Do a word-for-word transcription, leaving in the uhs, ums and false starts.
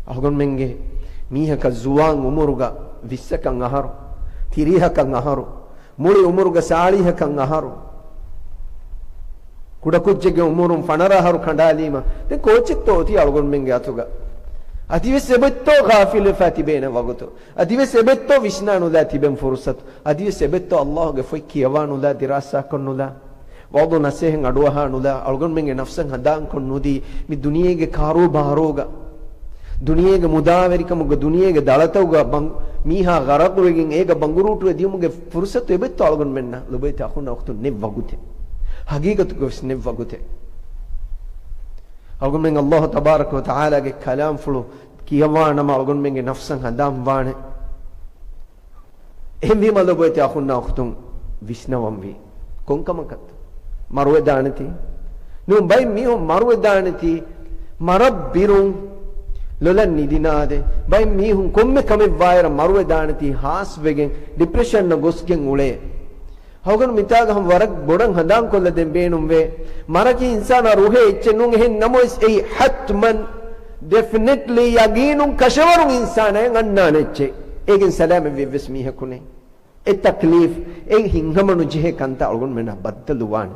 އަޅުގަނޑުމެންގެ މީހަކަށް ޒުވާން އުމުރުގަ ވިއްސަކަށް އަހަރު، ތިރީހަކަށް އަހަރު، މުޅި އުމުރުގަ ސާޅީހަކަށް އަހަރު، ކުޑަކުއްޖެއްގެ އުމުރުން ފަނަރަ އަހަރު ކަނޑާލީމަ، ދެން ކޯޗެއްތޯ އޮތީ އަޅުގަނޑުމެންގެ އަތުގަ؟ އަދިވެސް އެބައްތޯ ޣާފިލުވެފާ ތިބޭނެ ވަގުތު؟ އަދިވެސް އެބައްތޯ ވިސްނާނުލާ ތިބެން ފުރުސަތު؟ އަދިވެސް އެބައްތޯ ﷲގެ ފޮތް ކިޔަވާނުލާ، ދިރާސާކޮށްނުލާ؟ ވަޢުޡު ނަޞޭޙަތް އަޑުއަހާނުލާ، އަޅުގަނޑުމެންގެ ނަފްސަށް ހަނދާންކޮށް ނުދީ، މި ދުނިޔޭގެ ކާރޫބާރޫގަ، ދުނިޔޭގެ މުދާވެރިކަމުގަ، ދުނިޔޭގެ ދަޅަތަކުގަ ބަން-، މީހާ ޣަރަޤުވެގެން އޭގަ ބަނގުރޫޓުވެ ދިޔުމުގެ ފުރުޞަތު އެބައްތޯ އަޅުގަނޑުމެންނަށް؟ ލޮބުވެތި އަޚުންނާ އުޚްތުން، ނެތް ވަގުތެއް. ހަގީގަތުގަ ވެސް ނެތް ވަގުތެއް. އަޅުގަނޑުމެން ﷲ ތަބާރަކަ ވަ ތަޢާލާގެ ކަލާމްފުޅު ކިޔަވާނަމަ އަޅުގަނޑުމެންގެ ނަފްސަށް ހަނދާން ވާނެ. އެހެންވީމަ ލޮބުވެތި އަޚުންނާ އުޚްތުން، ވިސްނަވަންވީ. ކޮންކަމަކަށްތަ؟ މަރުވެދާނެތީ. ނޫން، ބައެއް މީހުން މަރުވެދާނެތީ، މަރަށް ބިރުން ލޮލަށް ނިދިނާދެ. ބައެއް މީހުން ކޮންމެ ކަމެއް ވާއިރަށް މަރުވެދާނެތީ، ހާސްވެގެން ޑިޕްރެޝަންއަށް ގޮސްގެން އުޅޭ. އަޅުގަނޑު މިތާގަ ހަމަ ވަރަށް ބޮޑަށް ހަނދާންކޮށްލަދޭން ބޭނުންވޭ، މަރަކީ އިންސާނާ ރުހޭ އެއްޗެއް ނޫން. އެހެން ނަމަވެސް އެއީ ޙަތްމަން، ޑެފިނެޓްލީ، ޔަގީނުން، ކަށަވަރުން އިންސާނާއަށް އަންނާނެ އެއްޗެއް. އޭގެން ސަލާމަތްވި އެއްވެސް މީހަކު ނެތް. އެ ތަކްލީފް، އެ ހިތްހަމަނުޖެހޭ ކަންތައް އަޅުގަނޑުމެންނަށް ބައްދަލުވާނެ.